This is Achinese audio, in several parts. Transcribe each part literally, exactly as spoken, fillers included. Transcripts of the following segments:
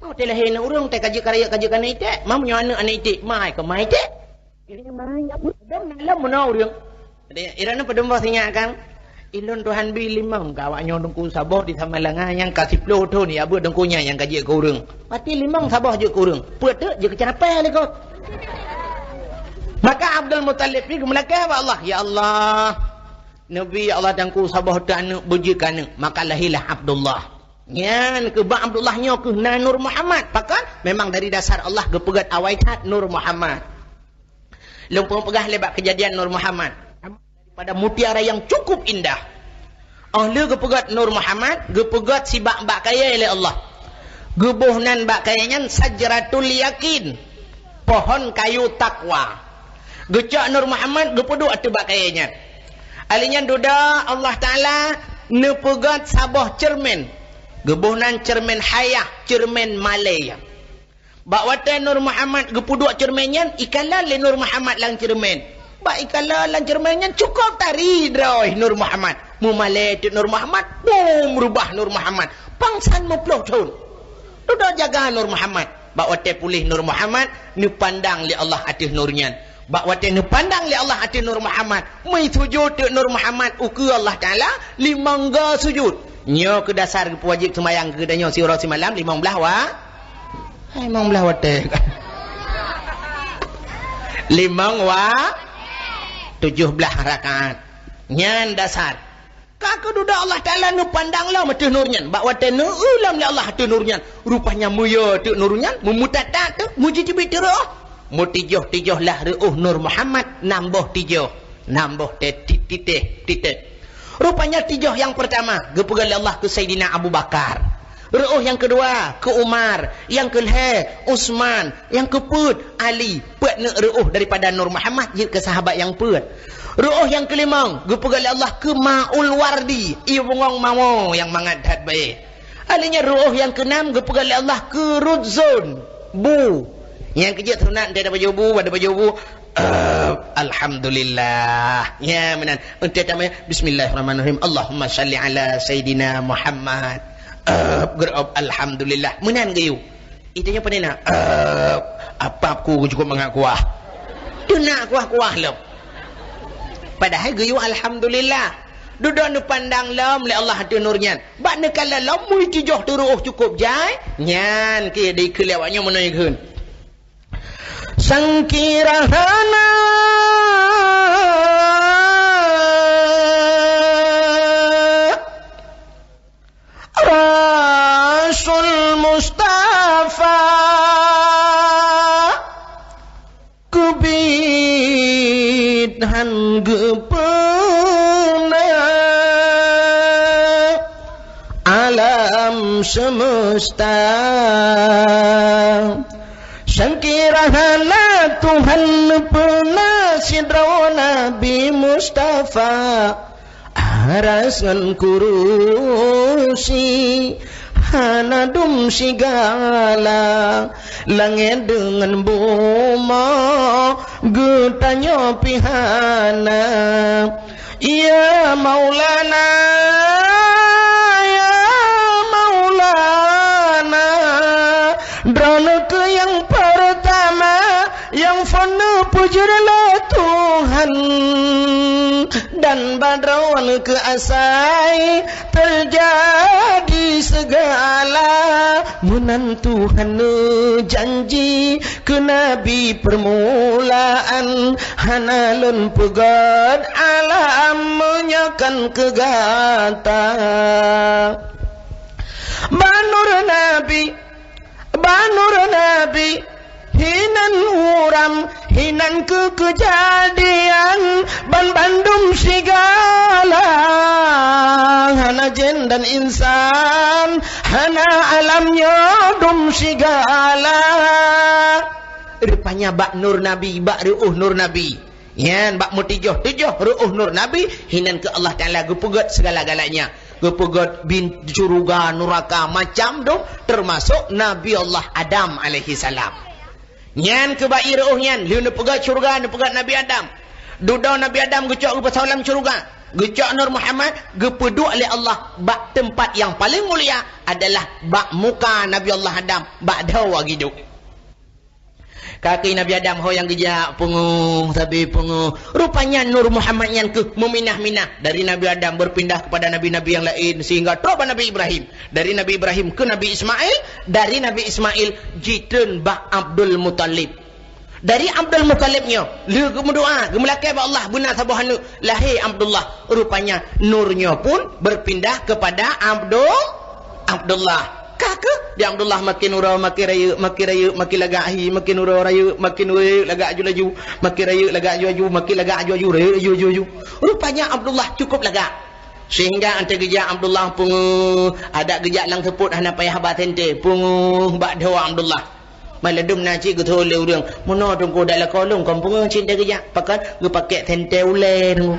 Teuh lahé aneuk ureuëng, teuh ka jeuet ka rayeuk, ka jeuet ka aneuk iték. Ma meunyoe aneuk, aneuk iték, ma ai keu ma iték. Dum na lom meunoe ureuëng. Jadi, iran padum boh sinyak kan? Ilôn Tuhan bi limong keu awak nyoe teungku saboh di Samalanga nyang ka siploh thon ya beuet teungku nyan nyang ka jeuet keu ureuëng. Pati limong saboh jeuet keu ureuëng. Peuet teuk jeuet keu ceurapée lé kot. Maka Abdul Muthalib pi geumeulakée bak Allah, "Ya Allah, neubi ya Allah teungku saboh teuk aneuk beujeuet keu aneuk." Maka lahirlah Abdullah. Nyan keu bak Abdullah nyoe keuh na Nur Muhammad. Pakon? Memang dari dasar Allah geupeugét awai that Nur Muhammad. Lôn peugah lé bak keujadian Nur Muhammad. Pada mutiara yang cukup indah. Oh lheueh geupeugét Nur Muhammad, geupeugét sibak bak kayée lé Allah. Geuboh nan bak kayée nyan Sajratul Yakin, pohon kayu takwa. Geucok Nur Muhammad geupeuduek ateueh bak kayée nyan. Ali nyan dudoe Allah Taala neupeugét saboh ceureumen. Geuboh nan ceureumen hayah, ceureumen malée. Bak watée Nur Muhammad geupeuduek ceureumen nyan, ikalon lé Nur Muhammad lam ceureumen. Bak ikalon lam ceureumen nyan cukôp tari droe Nur Muhammad. Meumalée teuk Nur Muhammad, bum reubah Nur Muhammad. Pangsan meuploh thon. Dudoe jaga Nur Muhammad. Bak watée puléh Nur Muhammad, neupandang lé Allah ateueh nur nyan. Bak watée neupandang lé Allah ateueh Nur Muhammad, meusujut teuk Nur Muhammad ukeue Allah Taala, limong go sujut. Nyoe keuh dasar geupeuwajéb seumayang keu geutanyoe siuroe simalam limong blaih wa-, hai, limong blaih watée. Limong wa-, tujoh blaih rakaat. Nyan dasar. Ka keududoe Allah Taala neupandang lom ateueh nur nyan. Bak watée neueu lom lé Allah ateueh nur nyan, rupanya meuyue teuk nur nyan, meumutatat teuk, meujiteubiet teuk reuôh. Meutijoh-tijoh lah reuôh Nur Muhammad, nam boh tijoh, nam boh teuh ti-, titéh, titéh. Rupanya tijoh nyang peurtama geupeugah lé Allah keu Saidina Abu Bakar. Reuôh nyang keudua keu Umar, nyang keulhée Utsman, nyang keupeuet Ali. Peuet neuk reuôh daripada Nur Muhammad jeuet keu sahabat nyang peuet. Reuôh nyang keulimong geupeugah lé Allah keu Maul Wardi, ié bungong mawö nyang mangat that bae. Ali nyan reuôh nyang keunam geupeugah lé Allah keu Rudzon, bu. Nyang keujeuet sunat, teuh tapajoh bu, bak tapajoh bu, Ep, alhamdulillah. Nya meunan. Enteuk tamé, bismillahirrahmanirrahim. Allahumma shalli ala Sayyidina Muhammad. Ep, geureup, alhamdulillah. Meunan geuyue. Itu nyan pane na. Ep, apap ku cukup mangat kuah. Teunak kuah-kuah lom. Padahai geuyue alhamdulillah. Dudoe neupandang lom lé Allah ateueh nur nyan. Bak neukalon lom mui tijoh teureuôh cukup jai. Nyan keuh dikheun lé awak nyoe meunoe kheun. Sangkira hana Rasul Mustafa keubiet han geupeuna alam semesta. Sangkira hana Tuhan peuna sidroe Nabi Mustafa, aras ngon kurusi hana dum sigala, langét deungon bumoe geutanyoe pih hana. Ya Maulana, ya Maulana, droeneuh keuh nyang peurtama nyang phon neupujoe lé Tuhan, dan bak droeneuh keuh asai teujadi seugala. Meunan Tuhan neujanji keu Nabi peurmulaan, hana lôn peugét alam meunyoe kon keu gata. Bak nur Nabi, bak nur Nabi, hinan uram, hinan keu keujadian, banbandum sigala, hana jén dan insan, hana alam nyoe dum sigala. Rupanya bak nur Nabi, bak reuôh nur Nabi. Nyan bak meutujoh-tujoh reuôh nur Nabi, hinan keu Allah Taala geupeugét segala-galanya. Geupeugét bin syeuruga, nuraka, macam dum, teumasok Nabi Allah Adam alaihissalam. Nyan keu bak ié reuôh nyan, lheueh neupeugét syeuruga, neupeugét Nabi Adam. Dudoe Nabi Adam geucok geupasoe lam syeuruga. Geucok Nur Muhammad, geupeuduek lé Allah bak teumpat nyang paleng mulia, adalah bak muka Nabi Allah Adam, bak dhoe geuduek. Kaki Nabi Adam ho nyang geujak, peungeuh sabe peungeuh. Rupanya Nur Muhammad nyan keuh meuminah-minah dari Nabi Adam berpindah kepada nabi-nabi nyang laén sehingga troh bak Nabi Ibrahim. Dari Nabi Ibrahim keu Nabi Ismail, dari Nabi Ismail jitreun bak Abdul Muthalib. Dari Abdul Muthalib nyoe, lheueh geumeudoa, geumeulakée bak Allah beuna saboh aneuk, lahé Abdullah. Rupanya nur nyoe pun berpindah kepada Abdul Abdullah. Ka keuh di Abdullah makin uroe makin rayeuk, makin rayeuk makin lagak hi, makin uroe rayeuk makin uroe rayeuk lagak aju laju, makin rayeuk lagak aju laju, makin lagak aju laju, rayeuk aju laju. Rupanya Abdullah cukup lagak. Sehingga 'oh teuk geujak Abdullah peungeuh, adak geujak lam seupôt hana payah ba sentée, peungeuh bak dhoe Abdullah. Maladum na cit geutho lé ureuëng, meunoe teungku dak lakoe lôn kon peungeuh cit 'oh teuk geujak, pakon geupakée sentée ulée teungku.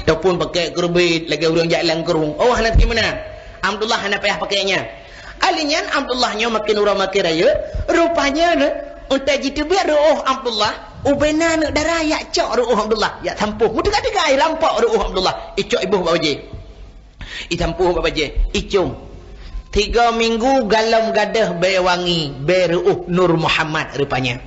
Ataupun pakée keureubit lagée ureuëng jak lam krueng. Oh, hana teuk meunan. Abdullah hana payah pakée nyan. Ali nyan Abdullah nyoe makin uroe makin rayeuk, rupanya nyoe, 'oh teuk jiteubiet reuôh Abdullah, ubena aneuk dara jak cok reuôh Abdullah, jak sampôh. Meuteuga-teuga rampok reuôh Abdullah, icok iboh bak bajée. Itampuh bak bajée, icong. Tiga minggu galom gadôh bée wangi, bée reuôh Nur Muhammad rupanya.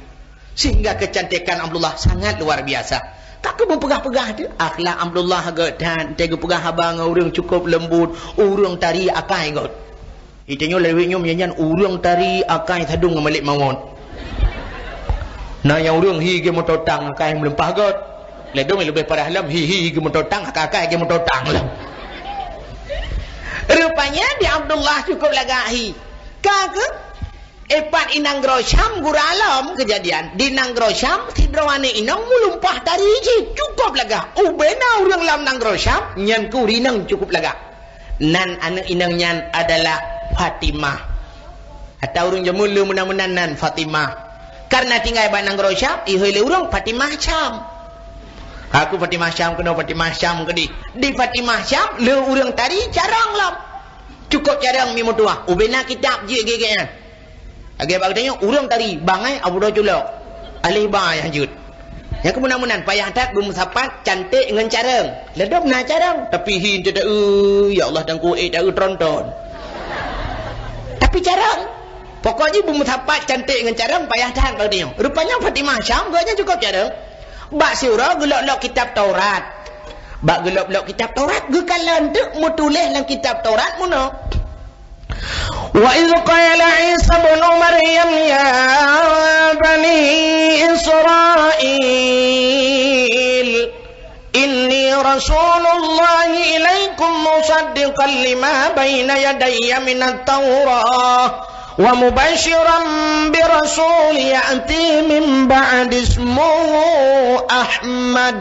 Sehingga kecantikan Abdullah sangat luar biasa. Ka keuh meupeugah-peugah teuh, akhlak Abdullah gét that, teuh geupeugah haba ngon ureuëng cukup leumbut, ureuëng tari akai gét. Itanyoe lawét nyoe meunyan ureuëng tari akai sadong ngon Malik Mawot. Na nyang ureuëng hi geumeutotang akai meuleumpah gét. Ladom leubeh parah lom hi hi geumeutotang akai-akai geumeutotang lom. Rupanya di Abdullah cukup lagak hi. Ka keuh, ipat i nanggroe Syam gura lom keujadian. Di nanggroe Syam sidroe aneuk inong meuleumpah tari jih cukup lagak. Ubena ureuëng lam nanggroe Syam nyan keuh ureuëng inong cukup lagak. Nan aneuk inong nyan adalah Fatimah. Atawa ureuëng jameun le meunan-meunan nan Fatimah. Karena tinggai bak nanggroe Syam, ihôi lé ureuëng Fatimah Syam. Ka keuh Fatimah Syam keunoe Fatimah Syam keudeh. Di Fatimah Syam le ureuëng tari carông lom. Cukup carông mi meutuah. Ubena kitab jeuet gét-gét nyan. Lagée bak geutanyoe, ureuëng tari, bangai Abu Dawud culok. Alih ba nyang jeuet. Nyang keuh meunan-meunan payah that beumeusapat canték ngon carông. Ladom na carông, tapi hi teuta-eu, ya Allah, tangku ék ta-eu tronton. Tapi carông. Pokok jih beumeusapat canték ngon carông payah that bak geutanyoe. Rupanya Fatimah Syam geuh nyan cukup carông. Bak siuroe geulok-lok kitab Taurat. Bak geulok-lok kitab Taurat, geukalon teuk meutuléh lam kitab Taurat meunoe. وإذ قال عيسى ابن مريم يا بني إسرائيل إني رسول الله إليكم مصدقا لما بين يدي من التوراة ومبشرا برسول يأتي من بعد اسمه أحمد.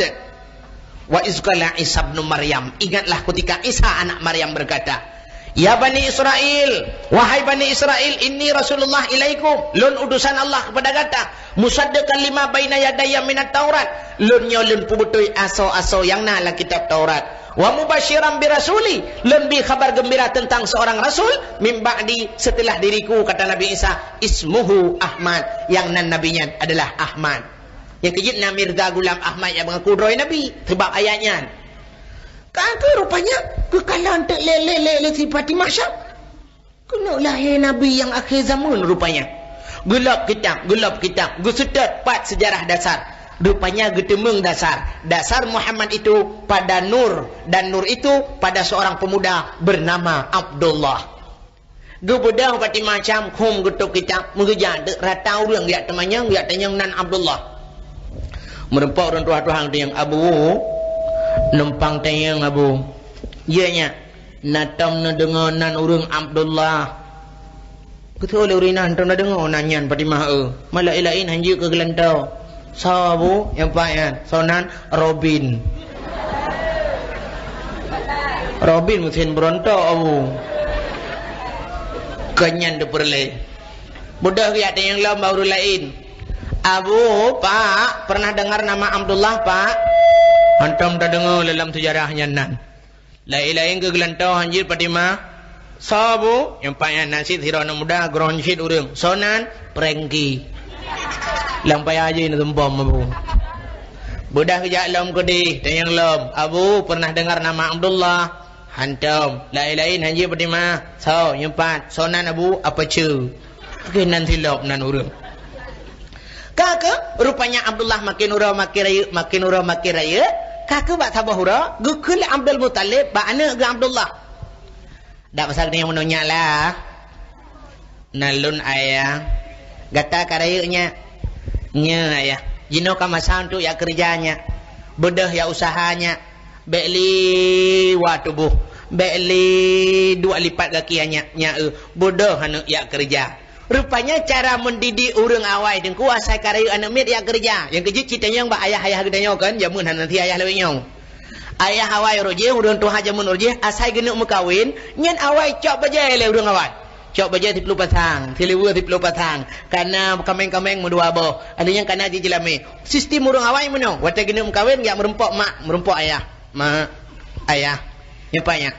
Wa iz qala Isa ibnu Maryam, ingatlah ketika Isa anak Maryam berkata, "Ya Bani Israel, wahai Bani Israel, inni Rasulullah ilaikum, lôn utusan Allah kepada gata, musaddiqan lima baina yadayya minat Taurat, lôn nyoe lôn peubeutôi asoe-asoe nyang na lam kitab Taurat, wa mubasyiran bi rasuli, lôn bi khabar geumbira teuntang seurang rasul, min ba'di, seuteulah diriku," kata Nabi Isa, "ismuhu Ahmad," nyang nan nabi nyan adalah Ahmad. Nyang keujeuet na Mirza Ghulam Ahmad nyang meungaku droe Nabi, seubab ayat nyan. Ka keuh rupanya geukalon teuk lé, lé, lé, lé si Fatimah Syam. Keuneuk lahé Nabi nyang akhé zaman rupanya. Geulop kitab, geulop kitab, geuseutôt pat seujarah dasar. Rupanya geuteumeung dasar. Dasar Muhammad itu pada nur, dan nur itu pada seorang pemuda bernama Abdullah. Geubeudôh Fatimah Syam, khum geutôb kitab, meugeujak deuk rata ureuëng jak teumanyong, jak tanyong nan Abdullah. Meurumpok ureuëng tuha-tuha geutanyong, "Abu, numpang tanyong, Abu." "Iya, nyak." "Na tom neudeungoe nan ureuëng Abdullah?" Geutôb lé ureuëng nyan, "Tom neudeungoe nan nyan Fatimah, eu." Malah laén-laén hanjeuet keu geulantoe. "Soe, Abu?" "Nyang paih nyan." "Soe nan?" "Robin." "Robin meusén beurontok, Abu." Keu nyan teupeureulée. Beudôh geujak tanyong lom bak ureuëng laén. "Abu, Pak, pernah dengar nama Abdullah, Pak?" "Hantom tadeungoe lam seujarah nyan nan." Laén-laén keu geulantoe hanjeuet Fatimah. "Soe, Bu?" Nyang paih nyan na cit sidroe aneuk muda, geuron cit ureuëng. "Soe nan?" "Prengki." Lam paya jih na tumpom, Abu. Beudah geujak lom keudeh, tanyong lom, "Abu, pernah dengar nama Abdullah?" "Hantom." "Laén-laén hanjeut Fatimah?" "Soe?" "Nyoe pat." "Soe nan Abu?" "Apa ce?" Oke, nan silop nan ureueng. Ka keuh, rupanya Abdullah makin uroe makin rayeuk, makin uroe makin rayeuk. Ka keuh bak saboh uroe, geukheun lé Abdul Muthalib bak aneuk geuh Abdullah. Dak pasal geutanyoe meunyoe nyak lah. "Na lôn, Ayah." "Gata ka rayeuk nyak?" "Nyoe, Ayah." "Jinoe ka masa untuk yak keureuja nyak. Beudôh yak useuha nyak. Bèk liwat tuboh. Bèk liduek lipat gaki nyak, nyak eu. Beudôh aneuk yak keureuja." Rupanya cara mendidik ureueng awai teungku asai ka rayeuk aneuk miet yak keureuja. Nyang keujeuet cit tanyong bak ayah-ayah geutanyoe kan, jameun hana si ayah lawét nyoe. Ayah awai uroe jih, ureueng tuha jameun uroe jih, asai geuneuk meukawen, nyan awai cok bajèe lé ureueng awai. Cok bajèe siploh pasang, siliwer siploh pasang, kana kaméng-kaméng meudua boh, ada nyang kana jih jeulamé. Sistem ureueng awai meunoe, watèe geuneuk meukawen, jak meurumpok mak, meurumpok ayah. "Mak, ayah, nyoe pat nyak.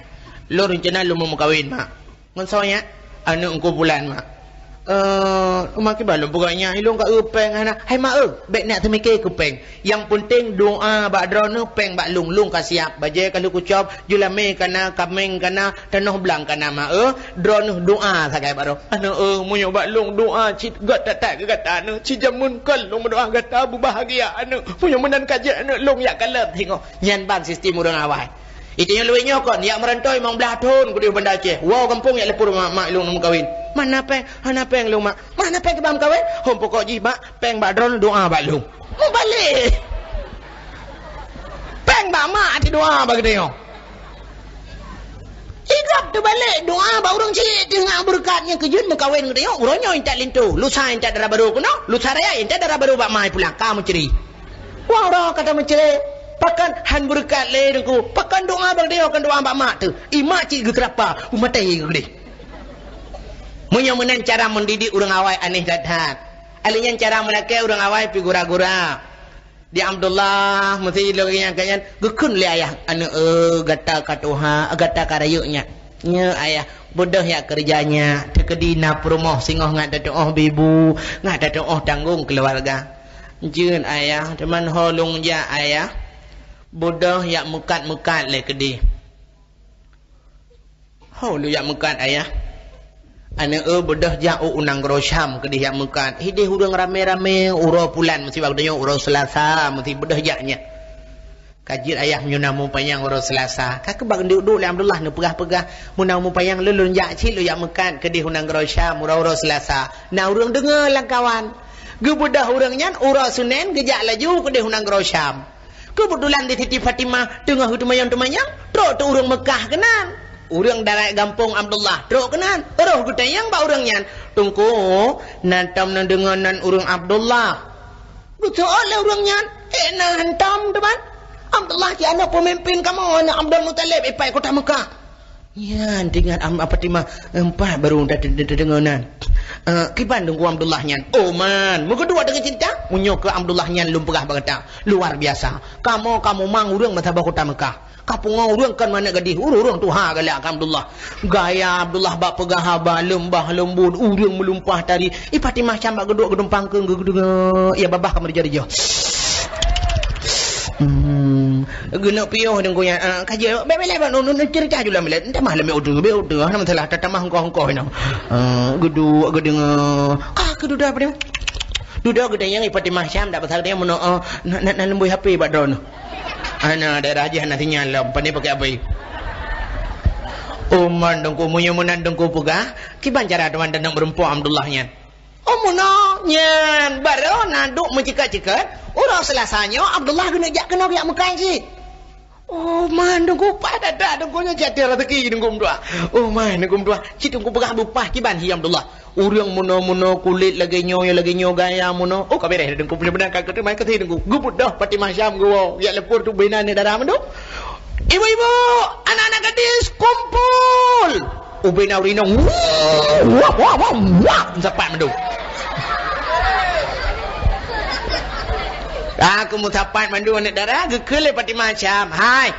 Lôn reuncana lôn meukawen, Mak." "Ngon soe nyak?" "Aneuk Teungku Pulan, Mak." "Eh, mak kiban lôn peugah nyak, ilôn ka eu péng hana." "Hai mak eu, bèk neuk teumiké keu péng. Nyang peunteng doa bak droeneuh, péng bak lôn, lôn ka siap. Bajèe ka lheueh kucop, jeulamé kana, kaméng kana, tanoh blang kana, mak eu. Droeneuh doa sagai bak droe." "Aneuk eu, meunyoe bak lôn doa cit göt that-that keu gata aneuk, cit jameun kon lôn meudoa gata beubahagia aneuk. Meunyoe meunan ka jeuet aneuk lôn yak kalon singoh." Nyan ban sistem ureueng awai. Itanyoe lawét nyoe kon, yak meurantoi limong blah thôn keudéh Banda Aceh. Woe gampông yak lapor mak, "Mak, lôn meukawen." "Mana péng?" "Hana péng lôn, Mak." "Mana péng kiban meukawen?" "Hom pokok jih, Mak, péng bak droeneuh, doa bak lôn." Meubalek. Péng bak mak, até doa bak geutanyoe. Igab teubalek, doa bak ureueng cit, teungoh beureukat nyang keujeuet meukawen geutanyoe, uroe nyoe intat linto, lusa intat dara barô keunoe, lusa raya intat dara barô bak ma pulang, ka meucre. Wah, uroe ka tameucre, pakon han beureukat lé Teungku, pakon doa bak geutanyoe, kon doa bak mak teuh. I mak cit geukeurapa, u maté geugleh. Meunyoe meunan cara mendidik ureueng awai, anéh that-that. Alèh nyan cara meulakèe ureueng awai pih gura-gura. Di Abdullah, meusi lagèe nyan, ka nyan, geukheun lé ayah, "Aneuk eu, gata ka tuha, gata ka rayeuk nyak." "Nyoe, Ayah, beudôh yak keureuja nyak, teukeudi na peurumoh singoh ngat tatuoh bibu, ngat tatuoh tanggong keuluwarga." "Jeuet, Ayah, teuma ho lôn jak, Ayah?" "Beudôh yak meukat-meukat lé keudéh." "Ho lôn yak meukat, Ayah?" "Aneuk eu, beudôh jak u, u nanggroe Syam keudéh yak meukat. Idéh ureueng ramé-ramé, uroe pulan meusi bak geutanyoe, uroe Seulasa meusi, beudôh jak nyan." "Ka jeuet, Ayah, meunyoe na mupanyang uroe Seulasa." Ka keuh bak geuduek-duek lé Abdullah neupeugah-peugah, "Meunyoe na mupanyang lôn, lôn jak cit lôn yak meukat keudéh u nanggroe Syam, uroe-uroe Seulasa." Na ureueng deungoe lam kawan. Geubeudôh ureueng nyan, uroe Seunén geujak laju keudéh u nanggroe Syam. Keubeutulan di Siti Fatimah teungoh geuteumanyong-teumanyong, trok teuh ureueng Meukah keunan. Ureueng darat gampông Abdullah trok keunan, roh geutanyong bak ureueng nyan, "Teungku, na tom neudeungoe nan ureueng Abdullah?" Geuseuôt lé ureueng nyan, "Eh, na hantom, teuma. Abdullah cit aneuk peumimpin kamoe, aneuk Abdul Muthalib, ipat kota Meukah." Nyan teuingat Am-, Fatimah, "Empat baru ta-, ta-, ta-, tadeungoe nan." "Eh, kiban Teungku Abdullah nyan?" "Oh man, meukeuduek deungon cinta. Meunyoe keu Abdullah nyan lôn peugah bak gata, luar biasa. Kamoe ka mumang ureueng meusaboh kota Meukah. Ka pungo ureueng kon manék gadih, ureueng-ureueng tuha galak keu Abdullah. Gaya Abdullah bak peugah haba leumbah leumbot, ureueng meulumpah tari. I Fatimah cam bak geuduek geudumpang keu geudeungoe, ya babah ka meurija-rija." Hmm. Geuneuk piôh Teungku nyan, ah, ka jeuet, bèk, bèk lé, bèk, nun, nun, nun, ceurita ju lam bilék. Tamah lam bilék, bèk, bèk, hana masalah, ta-, tamah hongkoh-hongkoh inoe. Ah, geuduek, geudeungoe. Ka keuh dudoe Fatimah. Dudoe geudeungoe, Fatimah Syam, dak pasal dia meunoe, ah, na, na, na leumbôi H P bak droeneuh. Hana, daerah jih hana sinyal lom, pane pakai H P. Oh man Teungku, meunyoe meunan Teungku peugah, kiban cara teuma taneuk meurumpok Abdullah nyan? Oh, meunoe nyan, barô na duek meuceukat-ceukat, uroe Seulasa nyoe Abdullah geuneuk jak keunoe jak meukai cit. Oh man Teungku, paih that-that Teungku nyoe, jak tiep raseuki Teungku meutuah. Oh man Teungku meutuah, cit Teungku peugah beupaih kiban hi Abdullah. Ureueng meunoe-meunoe kulét lagèe nyoe, lagèe nyoe gaya meunoe. Oh, ka bèrèh Teungku, peue meunan ka keuteumai keuti Teungku. Geubeudôh Fatimah Syam geuwoe, jak lapor tu bina ni dara mandum. Ibu-ibu, anak-anak gadis, kumpul! Ubé na ureueng inong, wah, wah, wah, wah, meusapat mandum. Ka keuh meusapat mandum aneuk dara, geukheun lé Fatimah Syam, "Hai,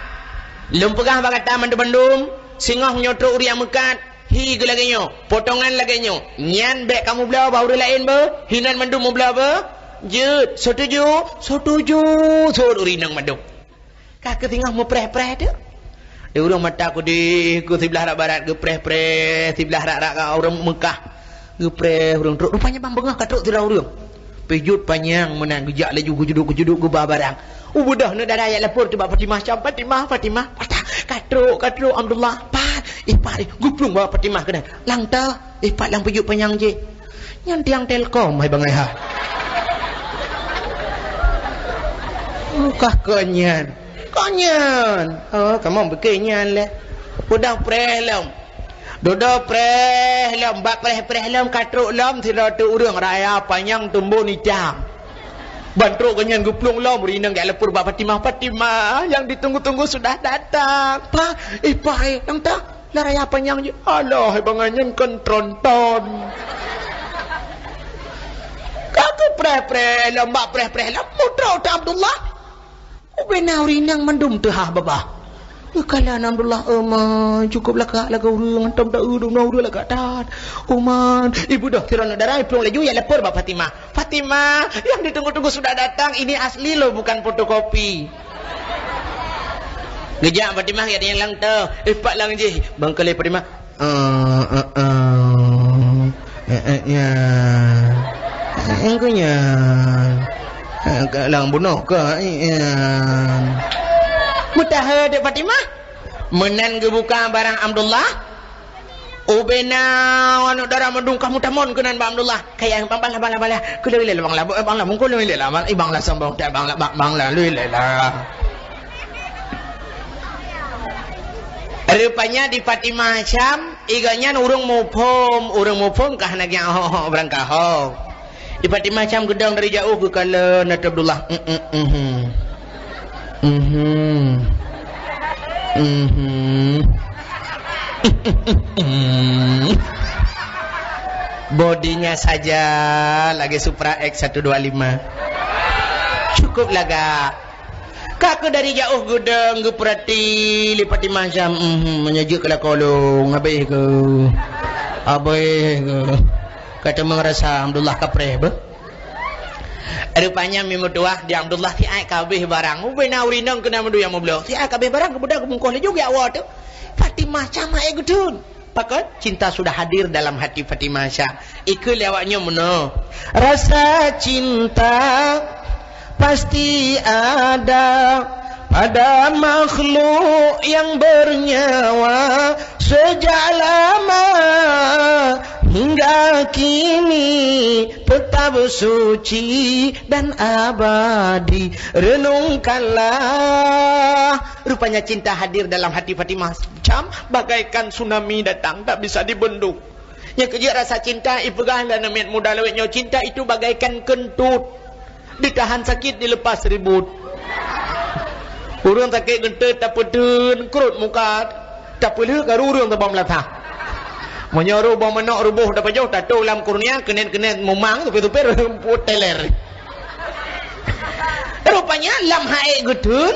lôn peugah bak gata mandum-mandum, singoh meunyoe trok ureueng meukat, hi geuh lagèe nyoe, potongan lagèe nyoe, nyan bèk kamoe bloe bak ureueng laén beuh, hinan mandum meubloe beuh." Jeuet, setuju, setuju, sot ureueng inong mandum. Ka keuh singoh meupreh-preh teuk. Di ureueng mata keudeh keu siblah rot barat, geupreh-preh, siblah rot-rot ureueng Meukah. Geupreh ureueng trok. Rupanya ban beungoh ka trok sidroe ureueng. Pih jeuet panyang meunan, geujak laju geucuduk-geucuduk geuba barang. Ubeudoh aneuk dara jak lapor teuk bak Fatimah Syam, "Fatimah, Fatimah, patah, ka trok, ka trok Abdullah, pat, eh, pat, eh." Geuplueng bak Fatimah keunan. Lang ta, eh, pat lang pih jeuet panyang jih. Nyan tiang Telkom, hai bangai ha. Oh, kah keu nyan. Keu nyan. Oh, kamoe bukon nyan lé. Udah preh lom. Dudoe preh lom, bak preh-preh lom, ka trok lom sidroe teuk ureueng raya panyang tumbon itam. Ban trok geuh nyan geuplueng lom, ureueng inong jak lapor bak Fatimah, "Fatimah, yang ditunggu-tunggu sudah datang." Pat, eh, pat, eh, nyang ta? Lah raya panyang jih. Alah, hai bangai nyan kon tronton. Ka geupreh-preh lom, bak preh-preh lom, mutrok teuk Abdullah. Ubena ureueng inong mandum teuhah babah. Geukalon Abdullah, "Oma, cukup lagak lagak ureueng, hantom ta-eu dum na ureueng lagak that. Oma." Ibu doh sidroe aneuk dara, iplueng laju jak lapor bak Fatimah. "Fatimah, yang ditunggu-tunggu sudah datang, ini asli loh, bukan fotokopi." Geujak Fatimah, jak nyan lang ta, eh, pat lang jih. Ban kalon Fatimah, "Eh, eh, eh. Eh, eh, nyan. Eh, eh, keu nyan. Eh, ka lang bunoe keu, eh, nyan." Meutahe dek Fatimah. Meunan geubuka barang Abdullah. Ubena aneuk dara mandum ka meutamong keunan bak Abdullah. Kaya bang, bang lah, bang lah, bang lah. Keu lheueh lé bang lah, bang lah, mungkul lheueh lé lah, bang, eh, bang lah sombong that, bang lah, bang, bang lah, lheueh lé lah. Rupanya di Fatimah Syam, iga nyan ureueng muphom, ureueng muphom ka hana geujak ho-ho beurangkat ho. Di Fatimah Syam geudong dari jauh geukalon Abdullah. Mhm. Mhm. Mhm. Bodinya saja lagi Supra X satu dua lima. Cukup lagak. Ka keuh dari jauh geudong geupeurati lé Fatimah Syam, mhm, meunyoe jeuet keu lakoe lôn, habéh keuh. Habéh keuh. Ka teuma rasa Abdullah kapreh beuh. Rupanya mi meutuah di Abdullah siat ka habéh barang. Ubena ureueng inong keunan mandum nyang meubloe. Siat ka habéh barang, geubeudôh geubungkôh laju geujak woe teuk. Fatimah Syam ék geutheun. Pakon? Cinta sudah hadir dalam hati Fatimah Syam. Ikeu lé awak nyoe meunoe. Rasa cinta pasti ada pada makhluk yang bernyawa, sejak lama hingga kini tetap suci dan abadi. Renungkanlah. Rupanya cinta hadir dalam hati Fatimah Syam bagaikan tsunami datang, tak bisa dibendung. Nyang keujeuet rasa cinta ipeugah lé aneuk miet muda lawét nyoe, cinta itu bagaikan keuntut. Ditahan sakit, dilepas ribut. Ureueng sakét geuntôt tapeuteun krot muka, tapeulheueh karu ureueng tabang meulatah. Meunyoe roh boh manok ruboh tapajoh, tatôh lam kurnia, keunet-keunet mumang, supir-supir teler. Rupanya lam haék geutheun,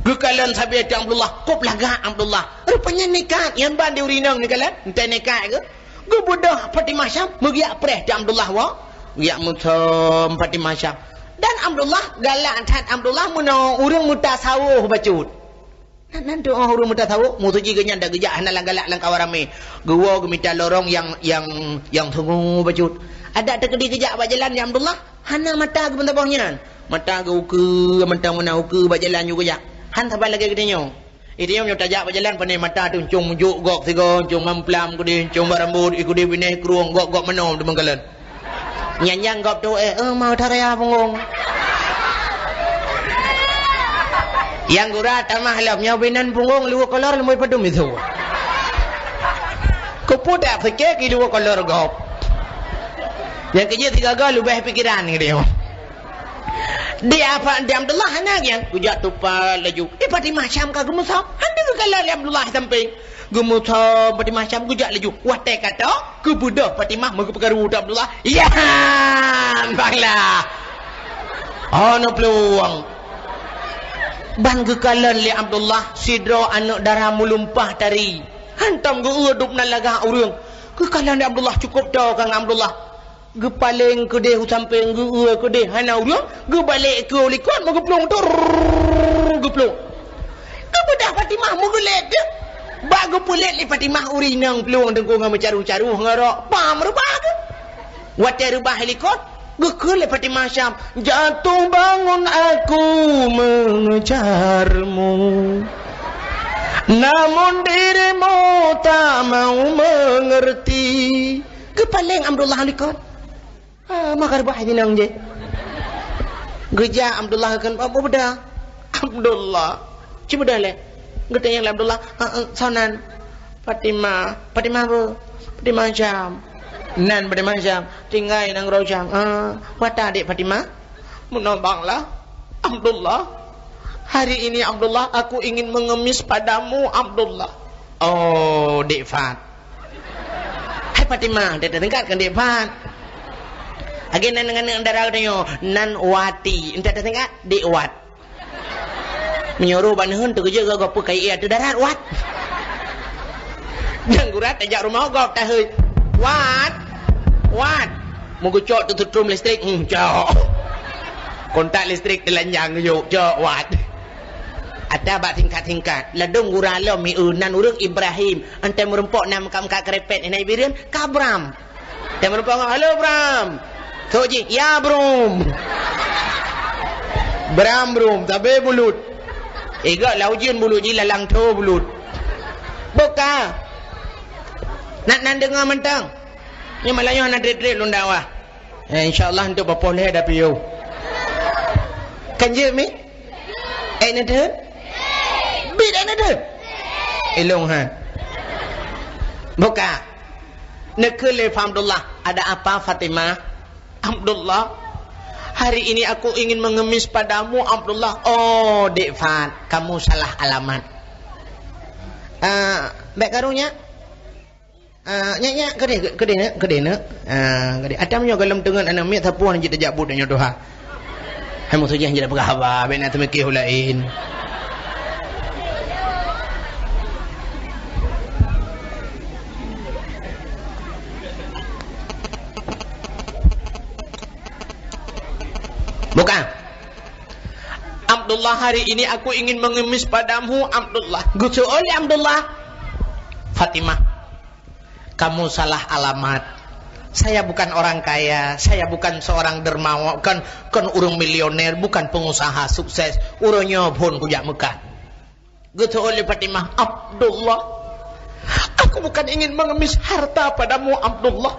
geukalon sabe teuh Abdullah, kôp lagak Abdullah. Rupanya nekat, nyan ban di ureueng inong neukalon, entah nekat keuh. Geubeudôh Fatimah Syam, meugeujak preh teuh Abdullah woe. Geujak meusom Fatimah Syam. Dan Abdullah, galak that Abdullah meunoe ureueng meutasawôh bacut. Nan, nan teuh ureueng meutasawôh, musoji geuh nyan dak geujak hana lam galak lam kawan ramé. Geuwoe geumita lorong nyang, nyang, nyang sungue bacut. Adak teukeudi geujak bak jalan, ya Abdullah, hana mata geupeuntaboh nyan. Mata geuh ukeue, mantong meunan ukeue bak jalan nyoe geujak. Han saban lagée geutanyoe. Geutanyoe meunyoe tajak bak jalan, pane mata teuh, ncong meujok gok sigoe, ncong mamplam keudeh, ncong bak rambot, i keudeh binéh krueng, gok-gok meunoe teumeukalon. Nyan nyang gob tu, eh, eh, mau taraya punggong. Nyang gura tamah lom, nyoe binan punggong luweue kolor leumoi padum itu. Keupeue tak pike ki luweue kolor gob. Nyang keujeuet sigaga leubeh pikiran geutanyoe. Di apa, di Abdullah hana nyan, geujak tupat laju. Di Fatimah Syam ka geumeusom, hana geukalon lé Abdullah sampéng. Geumeusom Fatimah Syam geujak laju. Watée ka trok, geubeudôh Fatimah meugeupeukaru teuh Abdullah. Yan! Bang lah! Oh, na peuluwang. Ban geukalon lé Abdullah sidroe aneuk dara meulumpah tari. Hantom geu-eu dub nan lagak ureueng. Geukalon lé Abdullah, cukup toe ka ngon Abdullah. Geupaleng keudeh u sampéng, geu-eu keudeh hana ureuëng, geubalek keu u likot, meugeuplueng, tur, geuplueng. Geubeudah Fatimah meugeulét teuh. Bak geupeulét lé Fatimah ureuëng inong plueng teungku ngon meucaroh-caroh ngon rok, pam reubah teuh. Watée reubah i likot, geukheun lé Fatimah Syam, "Jatuh bangun aku mengejarmu, namun dirimu tak mau mengerti." Geupaleng Abdullah u likot. Ah, maka reubah inong jih. Geujak Abdullah kheun, "Apa beda?" "Abdullah." "Ci beda lé?" Geutanyong lé Abdullah, "Ah, ah, soe nan?" "Fatimah." "Fatimah peue?" "Fatimah Syam." "Nan Fatimah Syam?" "Tinggai nanggroe Syam." "Ah, peue ata adék Fatimah?" "Meunoe bang lah, Abdullah. Hari ini, Abdullah, aku ingin mengemis padamu, Abdullah." "Oh, Dek Fat." "Hai Fatimah, teutingkat keu Dek Fat." Lagée nan ngon aneuk dara geutanyoe, nan Wati, teutingkat Dek Wat. Meunyoe roh bak neuheun teukeujot gob-gob peue kayée ateueh darat, Wat. Dan gura tajak rumoh gob taheuet, "Wat, Wat." Meugeucok teuteutrom listrik, hmm, cok. Kontak listrik teulanjang geuyue, cok, Wat. Ata bak tingkat-tingkat, ladom gura lom mi nan ureuëng Ibrahim, 'an tém meurumpok na meukat-meukat keurépet, na Ibrahim, ka Bram. Tém meurumpok, "Halo, Bram." Sok jih, "Ya, Brum." Bram, Brum, sabe bulut. Iga lam ujeuen bulut jih lalang tho bulut. Buka. Nak nan deungoe mantong. Nyoe malam nyoe hana treb-treb lôn dakwah. Eh, insya Allah untuk bapoh lhée dapiyôh. Kan jeuet mi? Eh, na deuh? Bit eh, na deuh? Ilong ha. Buka. Neukheun lé Abdullah, "Ada apa, Fatimah?" "Abdullah, hari ini aku ingin mengemis padamu, Abdullah." "Oh, Dek Fat, kamu salah alamat." "Ah, bék karu nyak." "Ah, nyak, nyak, keudeh, keudeh, nak, keudeh, nak." Ah, keudeh. Ata meunyoe gohlom teungeut aneuk miet sapeue jih tajak buet nyoe tuha. Hai musoh jih jeuet peugah haba, bék na teumiké u laén. Buka. "Abdullah, hari ini aku ingin mengemis padamu, Abdullah." Geuseuôt lé Abdullah. "Fatimah, kamu salah alamat. Saya bukan orang kaya, saya bukan seorang dermawan, bukan, bukan ureuëng milioner, bukan pengusaha sukses. Uroe nyoe phon kujak meukat." Geuseuôt lé Fatimah, "Abdullah, aku bukan ingin mengemis harta padamu, Abdullah.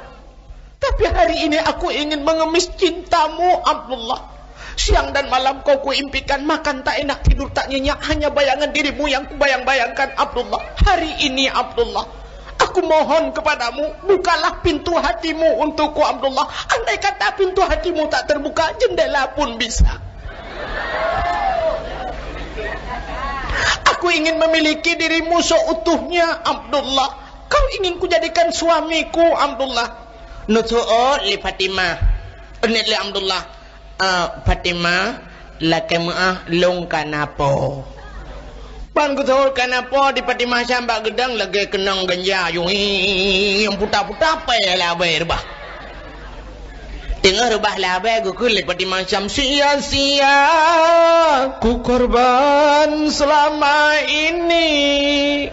Tapi hari ini aku ingin mengemis cintamu, Abdullah. Siang dan malam kau kuimpikan, makan tak enak, tidur tak nyenyak, hanya bayangan dirimu yang kubayang-bayangkan, Abdullah. Hari ini, Abdullah, aku mohon kepadamu, bukalah pintu hatimu untukku, Abdullah. Andai kata pintu hatimu tak terbuka, jendela pun bisa. Aku ingin memiliki dirimu seutuhnya, Abdullah. Kau ingin kujadikan suamiku, Abdullah." Neuseuôt lé Fatimah. Neuôt lé Abdullah. "Ah, Fatimah, lakée meuáh lôn ka na po." Ban geuseuôt ka na po di Fatimah Syam bak geudong lagée keunong ganja, yung, nyang puta-puta pée lé abée reubah. Teungoh reubah lé abée geukheun lé Fatimah Syam, "Sia-sia kukorban selama ini."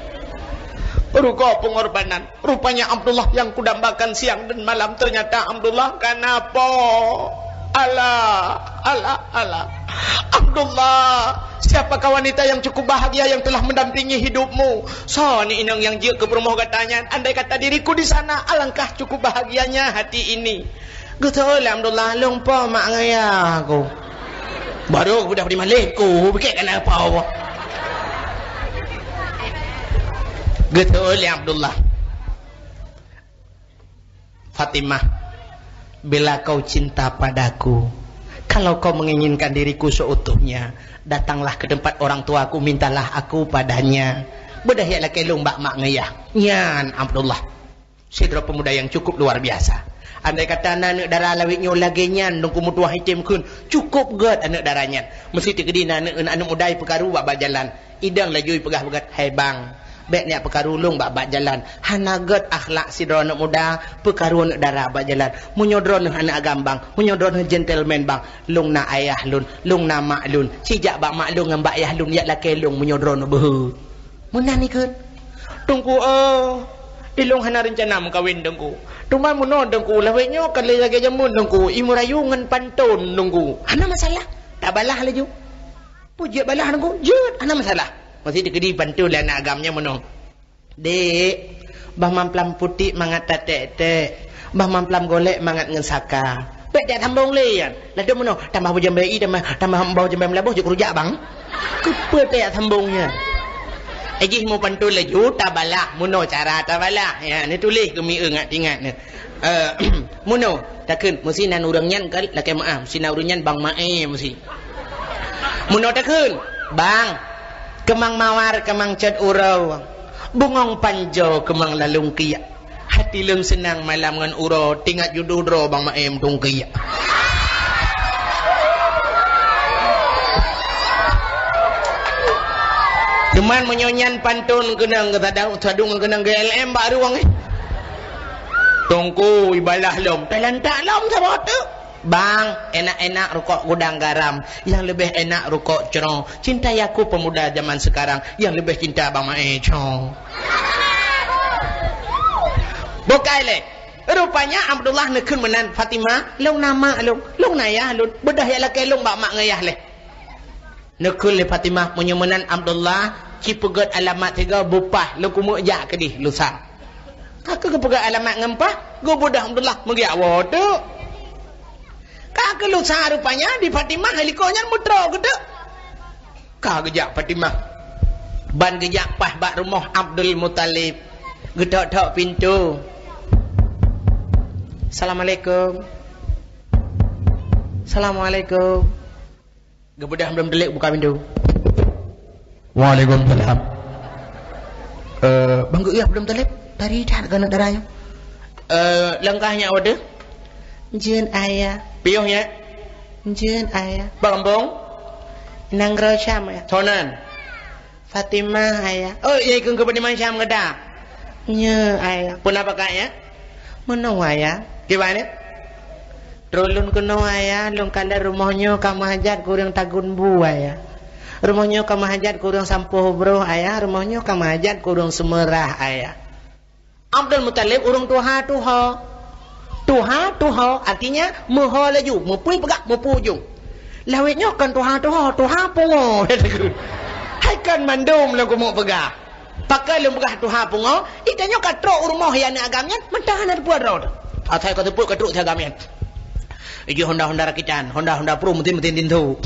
Rugoe pengorbanan. Rupanya Abdullah yang kudambakan siang dan malam, ternyata Abdullah ka na po. Alah, alah, alah. Abdullah, siapakah wanita yang cukup bahagia yang telah mendampingi hidupmu? Soe ni inong nyang jeuet keu peurumoh gata nyan? Andai kata diriku di sana, alangkah cukup bahagianya hati ini. Geuseuôt lé Abdullah, "Lôn po mak ngon yah ku." Baru geupeugah di maleh ku, bukét ka na po. Geuseuôt lé Abdullah. "Fatimah, bila kau cinta padaku, kalau kau menginginkan diriku seutuhnya, datanglah ke tempat orang tuaku, mintalah aku padanya. Beudôh jak lakée lôn bak mak ngon yah." Nyan Abdullah. Sidroe pemuda nyang cukup luar biasa. Andai kata na aneuk dara lawét nyoe lagée nyan, Teungku meutuah item kheun, cukup gét aneuk dara nyan. Meusti teukeudi na aneuk, aneuk muda ipeukaru bak, bak jalan. Idong laju ipeugah beugat, "Hai bang, Bèk neujak peukaru lôn bak, bak jalan. Hana gèt akhlak sidroe aneuk muda, peukaru aneuk dara bak jalan. Meunyoe droeneuh aneuk agam bang, meunyoe droeneuh gentleman bang, lôn na ayah lôn, lôn na mak lôn. Ci jak bak mak lôn ngon bak yah lôn, jak lakèe lôn meunyoe droeneuh beuhe. Meunan ikheun. Teungku, eh, ilôn hana reuncana meukawen, Teungku. Teuma meunoe, Teungku, lawét nyoe ka lheuh lagèe jameun, Teungku. I meurayeue ngon pantôn, Teungku. Hana masalah. Tabalah laju. Peue jeuet balah, Teungku? Jeuet, hana masalah. Meusti teukeudi pantôn lé aneuk agam nyan meunoe. Dek, bah mamplam putéh mangat tatèk-tèk, bah mamplam golek mangat ngon saka. Bèk tajak sambong lé nyan. Ladôm meunoe, tambah bujang B I, tambah, tambah bujang B I meulaboh, jeuet keurujak bang. Keupeue tajak sambong nyan? Eh, jih mupantôn laju, tabalah, meunoe cara tabalah. Ya, neutuléh keu mieu ngat ingat nyan. Eh, meunoe, takheun, meusti nan ureueng nyan ka lakèe meu'ah, meusti nan ureueng nyan bang Maé meusti. Meunoe takheun, bang, keumang mawar, keumang cot uroe, bungong panjoe, keumang lalông kiak. Hati lôn seunang malam ngon uroe, teuingat judoh droe bang Maé meutungkiak. Cuman meunyoe nyan pantôn keunong geusadang, sadung keunong G L M bak rueng, eh. Teungku, ibalah lom, talantak lom saboh teuk. Bang, enak-enak rukok gudang garam, yang lebih enak rukok cro. Cintai aku pemuda zaman sekarang, yang lebih cinta bang Maé cro. Bukai lé. Rupanya Abdullah neukheun meunan, Fatimah, lôn na mak lôn, lôn na yah lôn, beudôh jak lakèe lôn bak mak ngon yah lé. Neukheun lé Fatimah, meunyoe meunan Abdullah, ci peugèt alamat sigoe beu paih, lôn keumeuk jak keudeh lusa. Ka keuh geupeugèt alamat ngon paih, geubeudôh Abdullah meugeujak woe teuk. Ka keuh lusa rupanya di Fatimah, hai likot nyan meutroe geuteuk. Ka geujak Fatimah. Ban geujak paih bak rumoh Abdul Muthalib. Geutok-tok pintoe. Assalamualaikum. Assalamualaikum. Geubeudôh Abdul Muthalib buka pintoe. Waalaikumsalam. Eh, bang geuh Abdul Muthalib, tari that keuneuk dara nyoe. Eh, langkah nyak wadoe. Jeuet ayah. Piôh nyak. Jeuet ayah. Bang Ambong. Nanggroe Syam ya. Sonan. Fatimah ayah. Oh, ya ikun ke Fatimah Syam gata. Nyo ayah. Pernah pakai ya? Meunoe ayah. Gimana? Droe lôn keunoe ayah, lôn kalon rumoh nyoe ka meuhajat keu ureueng tagun bu ayah. Rumoh nyoe ka meuhajat keu ureueng sampoh broh ayah, rumoh nyoe ka meuhajat keu ureueng seumeurah ayah. Abdul Muthalib ureueng tuha-tuha. Tuha-tuha artinya meuho laju, meupui peugah, meupui ujong. Lawét nyoe kon tuha-tuha, tuha pungo. Hai kon mandum lôn keumeuk peugah. Pakon lôn peugah tuha pungo, i tanyoe ka trok u rumoh aneuk agam nyan, meuntah hana teupeue droe. Asai ka teupeue ka trok si agam nyan. Ijih honda-honda rakitan, honda-honda pro, mesin-mesin tintu.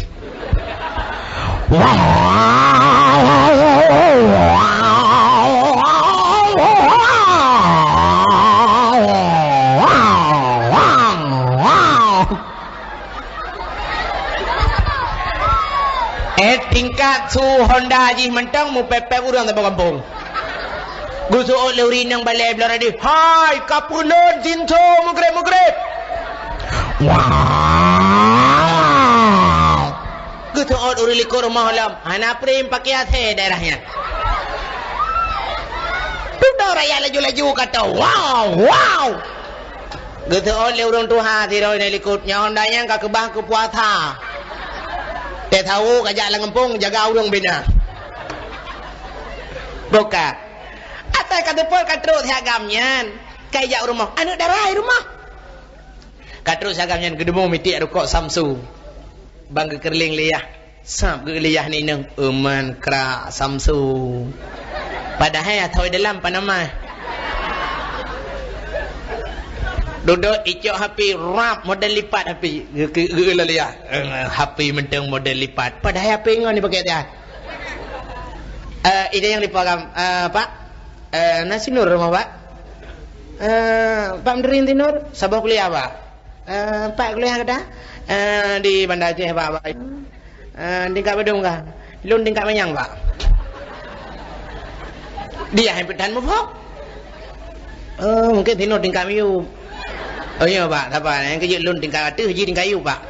Eh, tingkat su honda jih mantong meupép-pép ureueng saboh gampông. Geuseuôt lé ureueng inong balèe bloe radio, "Hai, ka peuleuen sinso meugreb-meugreb!" Wow! Geuseuôt ureueng likot rumoh lom, hana prem pakai A C daerah nyan. Dudoe rakyat laju-laju kata, "Wow, wow!" Geuseuôt lé ureueng tuha sidroe di likot, "Nyoe honda nyan ka keubah keu puasa. Teuh sawo ka jak lam gampông jaga ureueng bina." Buka. Asai ka teupeue ka trok si agam nyan, ka ijak u rumoh. Aneuk dara i rumoh. Ka trok si agam nyan geudumu mitiek rukok Samsu. Bang geukeureuléng lé yah. Sab geuh lé yah nibak inong, "Euman krak Samsu." Padahai atoi dalam panamah. Dodot icok H P rap model lipat H P. Geu-, geu-, geu-, lé yah. Eh, H P mantong model lipat. Padahai H P ngon dipakai tiah. Eh, ide nyang dipeugah, eh, Pak? Eh, na si Nur rumoh, Pak? Eh, Pak Mendering si Nur? Saboh kuliah, Pak? Eh, pat kuliah gata? Eh, di Banda Aceh, Pak, Pak. Eh, tingkat padum kah? Lôn tingkat manyang, Pak. Dia yang peutan muphom. Oh, mungkin si Nur tingkat miyueb. Oh, iya, Pak. Sabar. Nyang keujeuet lôn tingkat ateueh, jih tingkat yueb, Pak.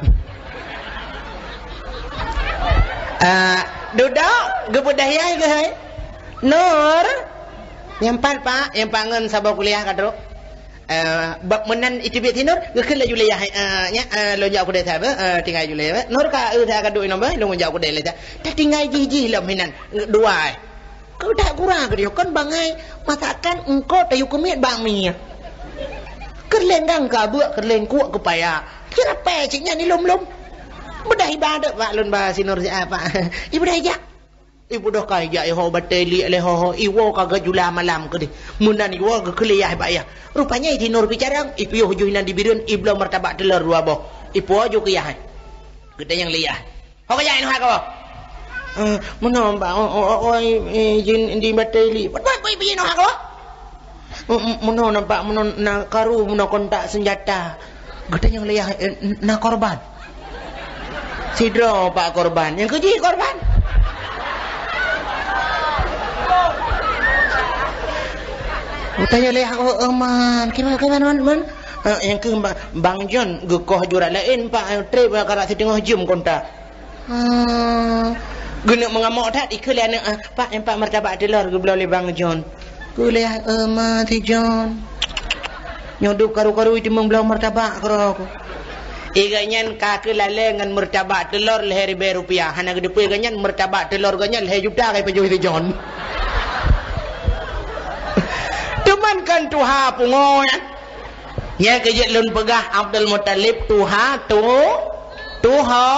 Eh, dudoe, geupeudayai keuh, hai? Nur, Nyang pat, Pak, nyang pat ngon saboh kuliah ka trok. Eh, bak meunan iteubiet si Nur, geukheun laju lé yah, eh, nyak, eh, lôn jak u keudè sabe, eh, tinggai ju lé, eh. Nur ka, eh, ka duek inoe, eh, lôn jak u keudè lé. Tatinggai jih-jih lom hinan, dua, eh. Keu that gura geudeh kon bangai masakan engko tayue keumiet bak mie. Keureuléng gang ka beuk, keureuléng kuek keupaya. Sirapée cit nyan ilom-lom. Beudah ibadat bak lôn ba si Nur siat, Pak. Ibeudôh ijak. Ibeudôh ka ijak iho batèe liek lé ho-ho, iwoe ka geujula malam keudeh. Meunan iwoe geukheun lé yah bak yah. Rupanya si Nur pih carông, ipiôh ju hinan di bireuen, ibloe martabak teulor dua boh. Ipuwoe ju keu yah. Geutanyong lé yah. Ho ka jak inoe kamoe? Eh, meunoe, Pak, o, o, o, oi, eh, jin di batèe liek. Pat, pat, pat, inoe kamoe? M-, m-, meunoe na, Pak, meunoe na karu, meunoe kontak seunjata. Geutanyong lé yah, eh, na korban? Sidroe, Pak, korban. Nyang keu jih korban? Geutanyong lé yah, oh, oh, man. Kiban, kiban, man, man? Eh, nyang keu ba-, Bang John geukoh jurat laén, Pak, eh, trép, eh, karap siteungoh jeuem kontak. Ah, geuneuk meungamok that, ikheun lé aneuk, ah, "Pak, nyan Pak, martabak teulor geubloe lé Bang John." Kheun lé, "Eh, ma si John. Nyoe dub karu-karu iteumèe bloe martabak keudroe." Eh, gobnyan ka keuh lalè ngon martabak teulor lhèe ribèe rupiah. Hana geuteupeue gobnyan martabak teulor gobnyan lhèe juta ka ipajoh si John. Teuma kan tuha pungo nyan. Nyang keu jeuet lôn peugah, Abdul Muthalib tuha tu, tuha,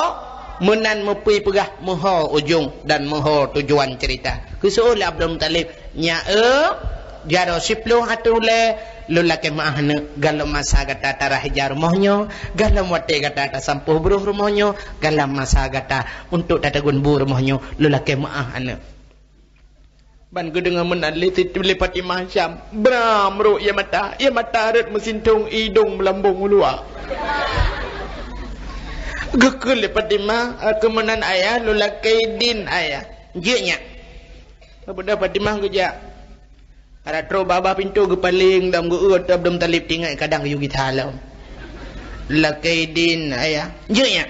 meunan meupui peugah meuho ujong dan meuho tujuan cerita. Geuseuôt lé Abdul Muthalib, "Nyak eu, jaroe siploh ateueh ulèe, lôn lakèe meu'ah aneuk, galom masa gata tarah ija rumoh nyoe, galom watèe gata tasampôh broh rumoh nyoe, galom masa gata untuk tateugun bu rumoh nyoe, lôn lakèe meu'ah aneuk." Ban geudeungoe meunan lé, lé Fatimah Syam, bram rôk ie mata, ie mata rhot meusintong, idong meulambong u luwa. Geukheun lé Fatimah, "Keu meunan ayah, lôn lakèe idin ayah." "Jeuet nyak." Beudôh Fatimah geujak. Ka trôk bak babah pintoe geupaleng lom, geu-eu Abdul Muthalib, teuingat kadang geuyue gisa lom. "Lakèe idin ayah." "Jeuet nyak."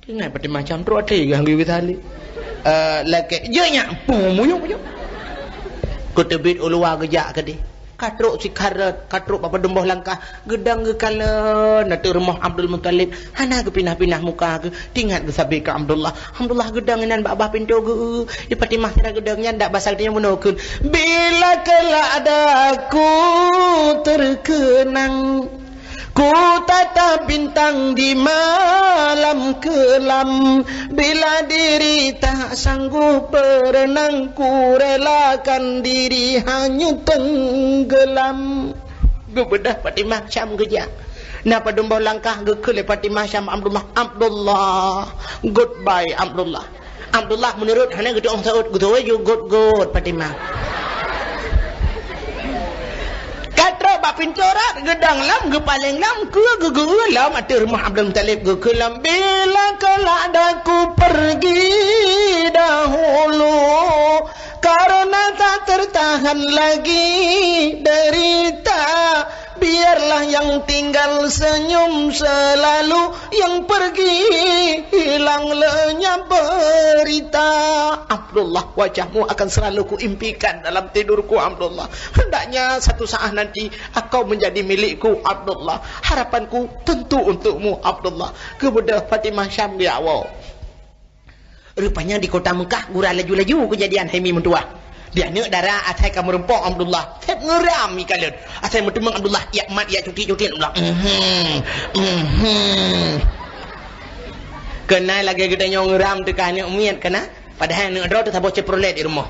Teuingat Fatimah Syam trôk até geuh geuyue gisa lé. Eh, lakèe, "Jeuet nyak." Pum, muyup, muyup. Geuteubiet u luwa geujak keudeh. Ka trôk sikharôt, ka trôk bak padum boh langkah, geudong geukalon ateueh rumoh Abdul Muthalib. Hana geupinah-pinah muka geuh, teuingat geusabe keu Abdullah. Abdullah geudong inan bak babah pintoe geu-, di Fatimah sira geudong nyan dak basa geutanyoe meunoe kheun, "Bila kelak daku terkenang, ku tatap bintang di malam kelam. Bila diri tak sanggup berenang, ku relakan diri hanyut tenggelam." Geubeudôh Fatimah Syam geujak. Na padum boh langkah geukheun lé Fatimah Syam Abdullah, "Abdullah, goodbye Abdullah." Abdullah meunurot hana geutu'oh seuôt, geutu'oh ju got-got Fatimah. Ka trôk bak pintoe rot, geudong lom, geupaleng lom, keu geu-eu lom ateueh rumoh Abdul Muthalib, geukheun lom, "Bila kelak daku pergi dahulu, karena tak tertahan lagi derita. Biarlah yang tinggal senyum selalu, yang pergi hilang lenyap berita." "Abdullah, wajahmu akan selalu kuimpikan dalam tidurku, Abdullah. Hendaknya satu saat nanti engkau menjadi milikku, Abdullah. Harapanku tentu untukmu, Abdullah." Geubeudôh Fatimah Syam geujak woe. Rupanya di kota Mekah gura laju-laju keujadian hai mi meutuwah. Di aneuk dara asai ka meurumpok Abdullah, seb ngeuram ikalon. Asai meuteumeung Abdullah, yak mat, yak cutit-cutit Abdullah. Mhm. Mhm. Keunan lagèe geutanyoe ngeuram teuka aneuk miet keunan. Padahai aneuk droe teuh saboh Chevrolet di rumoh.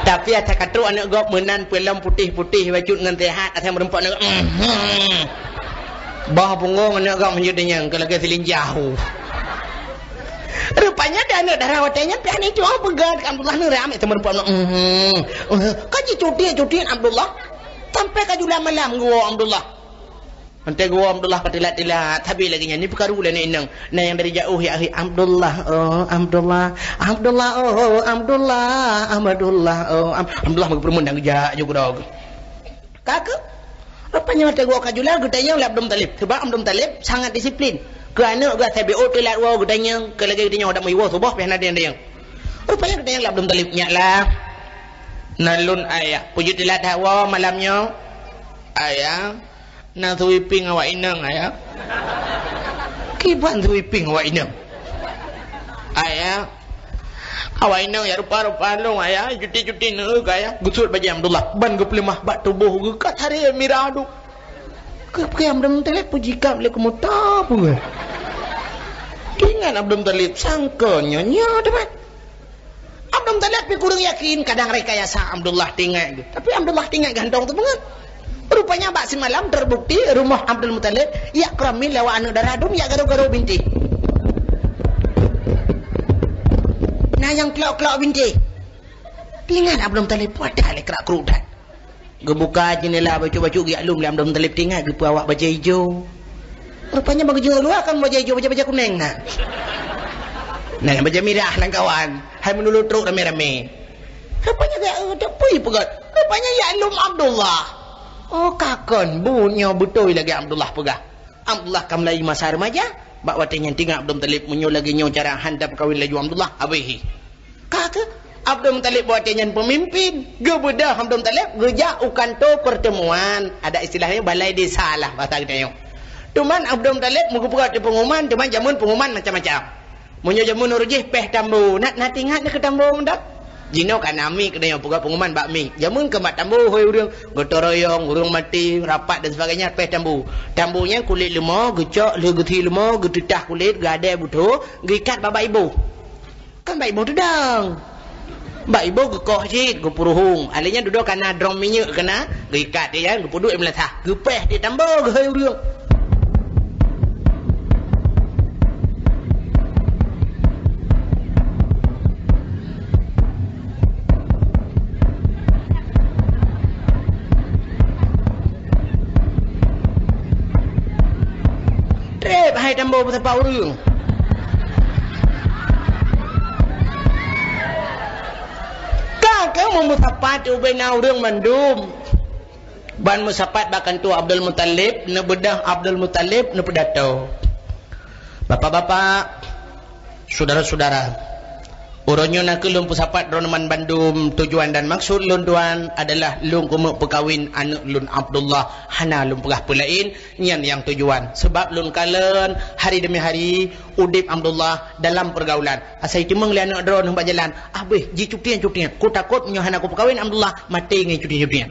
Tapi asai ka trôk aneuk gob meunan peulom putéh-putéh bacut ngon seuhat asai meurumpok aneuk. Mhm. Bah punggong aneuk gob meunjeuet deungon keu lagèe silinjah. Rupanya di aneuk dara watèe nyan pih aneuk cuang peugah Abdullah neuram, eh, teumeurumpok, mhm, eh, ka jicutit-cutit Abdullah. Sampai ka jula malam geuwoe Abdullah. Watèe geuwoe Abdullah ka tilat-tilat, sabe lagèe nyan, ni peukaru lé aneuk inong. Na nyang dari jauh ya, "Abdullah, oh, Abdullah, Abdullah, oh, Abdullah, Abdullah, oh." Ab-, Abdullah meugeupeurumeun dan geujak ju keudroe. Ka keuh. Rupanya watèe geuwoe ka jula geutanyong lé Abdul Muthalib. Sebab Abdul Muthalib sangat disiplin. Keu aneuk geuh asai B O teulat woe geutanyong, keu lagèe geutanyong adak meuwoe suboh pih hana tanyong-tanyong. Rupanya geutanyong lé Abdul Muthalib, "Nyak lah, Na lôn ayah, peujeuet teulat that woe malam nyoe. Ayah, na sweeping awak inong, ayah. Kiban sweeping awak inong. Ayah, awak inong ya rupa-rupa lôn, ayah, cuti-cuti neu ka, ayah. Geusuet bajèe Abdullah, ban geupeuleumah bak tuboh geuh ka taré mirah duek. Keu peue Abdul Muthalib peujikab lé keumeuta peue? Ingat Abdul Muthalib sangka nyoe nyoe teuma. Abdul Muthalib pih kureueng yakin, kadang rekayasa Abdullah teuingat geuh. Tapi Abdullah teuingat gantung teupeungeut. Rupanya bak simalam terbukti rumoh Abdul Muthalib jak keuramin lé awak aneuk dara dum jak garo-garo bintéh. Na nyang klok-klok bintéh. Teuingat Abdul Muthalib, wadah lé krak-kruk that. Geubuka jeundela bacut-bacut geujak lom lé Abdul Muthalib, teuingat geupeu awak bajèe ijo. Rupanya bak geujeuet luwa kon bajèe ijo, bajèe-bajèe kunéng na. Na bajèe mirah lam kawan, hai meunurot trok ramé-ramé. Rupanya geujak, eh, peue peugah. Rupanya jak lom Abdullah. Oh, ka kon, buet nyoe beutôi lagèe Abdullah peugah. Abdullah ka mulai masa remaja, bak watèe nyan teuingat Abdul Muthalib, meunyoe lagèe nyoe cara han tapeukawen laju Abdullah, habéh. Ka keuh, Abdul Muthalib bak watèe nyan peumimpin. Geubeudôh Abdul Muthalib geujak u kantô peurteumuan. Ada istilahnya balai desa lah bahasa geutanyoe. Teuma Abdul Muthalib meugeupeugah teupeu pengumuman, teuma jameun pengumuman macam-macam. Meunyoe jameun uroe jih péh tambo, na, na teuingat na keu tambo mantong? Jinoe ka na mic keunoe peugah pengumuman bak mic. Jameun keu bak tambo hôi ureueng, gotong royong, ureueng maté, rapat dan sebagainya, péh tambo. Tambo nyan kulét leumo, geucok lheueh geuthi leumo, geuteutah kulét, geuadèe butho, geuikat bak, bak iboh. Kan bak iboh teudong. Bak iboh geukoh cit, geupeuruhueng. Alèh nyan dudoe ka na drom minyeuk keunan, geuikat di nyan, geupeuduek di meulasah. Geupéh di tambo geuhôi ureueng. Trép hai tambo meusapat ureueng. Ka keuh meumeusapat ubena ureueng mandum. Ban meusapat bak kantô Abdul Muthalib, neubeudôh Abdul Muthalib, neupeudato. Bapak-bapak, syedara-syedara, uroe nyoe nakeuh lôn peusapat droeneuh ban bandum. Tujuan dan maksud lôn tuan adalah lôn keumeung peukawen aneuk lôn Abdullah, hana lôn peugah peue laén, nyan nyang tujuan. Sabab lôn kalon hari demi hari udép Abdullah dalam peurgaulan. Asai teumeung lé aneuk droeneuh bak jalan, abéh jicutian-cutian. Kutakot meunyoe hana kupeukawen Abdullah, maté ngon cutian-cutian.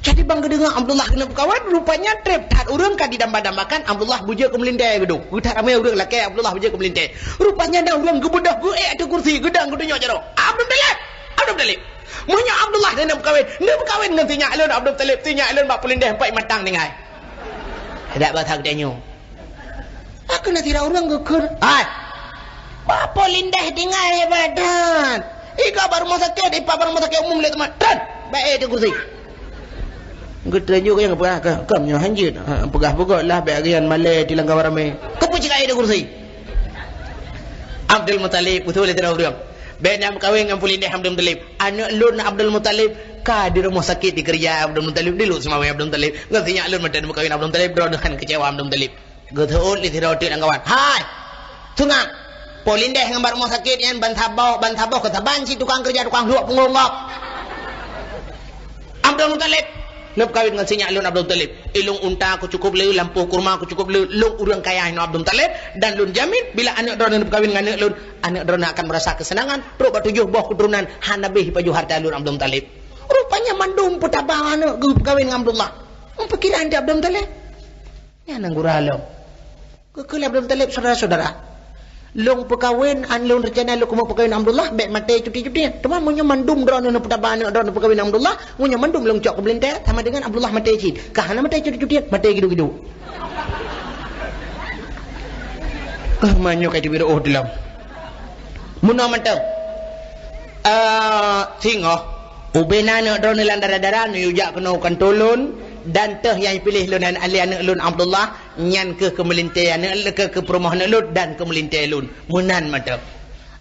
Jadi ban geudeungoe Abdullah keuneuk peukawen, rupanya trép that ureueng ka didamba-dambakan Abdullah beujeuet keu meulintèe geuduek. Geuthat ramé ureueng lakèe Abdullah beujeuet keu meulintèe. Rupanya na ureueng geubeudôh geuék ateueh kursi, geudong geutunyok jaroe. Abdul Muthalib! Abdul Muthalib! Meunyoe Abdullah keuneuk peukawen, neupeukawen ngon sinyak lôn Abdul Muthalib, sinyak lôn bak peulintèe empat matang tinggai. Dak basa geutanyoe. Ka keuh na sidroe ureueng geukheun, "Hai! Bak peulintèe tinggai hebat that! Igoe bak rumoh sakét, ipat bak rumoh sakét umum lé teuma. Tron! Bak ék di kursi!" Geutreun ju nyang peugah, "Ka, ka meunyoe hanjeuet, ha, peugah beugôt lah bèk geuyan malèe di lam kawan ramé. Keupeue cit ka ék di kursi?" Abdul Muthalib, beutôi lé sidroe ureueng. Bèk na meukawen ngon peulintèe Abdul Muthalib. Aneuk lôn Abdul Muthalib ka di rumoh sakét dikeurija Abdul Muthalib, di lôn seumawé Abdul Muthalib. Ngon sinyak lôn mantong neumeukawen Abdul Muthalib, droeneuh han keucewa Abdul Muthalib. Geuteuôt lé sidroe teuk lam kawan, "Hai! Seungab! Peulintèe ngon bak rumoh sakét nyan ban saboh, ban saboh keu saban cit tukang keureuja tukang hluek punggong gob." Abdul Muthalib, neupeukawen ngon sinyak lôn Abdul Muthalib. Ilong unta ku cukôp le, lampôh kurma ku cukôp le, lôn ureueng kaya inoe Abdul Muthalib, dan lôn jamin bila aneuk droeneuh neupeukawen ngon aneuk lôn, aneuk droeneuh akan meurasa keuseunangan, trok bak tujoh boh keuturonan hana bèh jipajoh hareuta lôn Abdul Muthalib. Rupanya mandum peutaba aneuk geupeukawen ngon Abdullah. Peue pikiran di Abdul Muthalib? Nyan nyang gura lom. Geukheun lé Abdul Muthalib, "Syedara-syedara, lôn peukawen, an lôn reuncana lôn keumeung peukawen Abdullah, bèk maté cuti-cutian. Teuma meunyoe mandum droeneuh neupeutaba aneuk droeneuh peukawen Abdullah, meunyoe mandum lôn cok keu meulintèe, sama deungon Abdullah maté cit. Ka hana maté cuti-cutian, maté giduek-giduek." Eh, meunyoe ka teubiet oh dilom. Meunoe mantong. Eh, singoh, ubena aneuk droeneuh lam dara-dara, neuyue jak keunoe u kantô lôn, dan teuh nyang piléh lôn lé aneuk lôn Abdullah, nyan keuh keu meulintèe aneuk, keu, keu peurumoh aneuk lôn dan keu meulintèe lôn. Meunan mantong.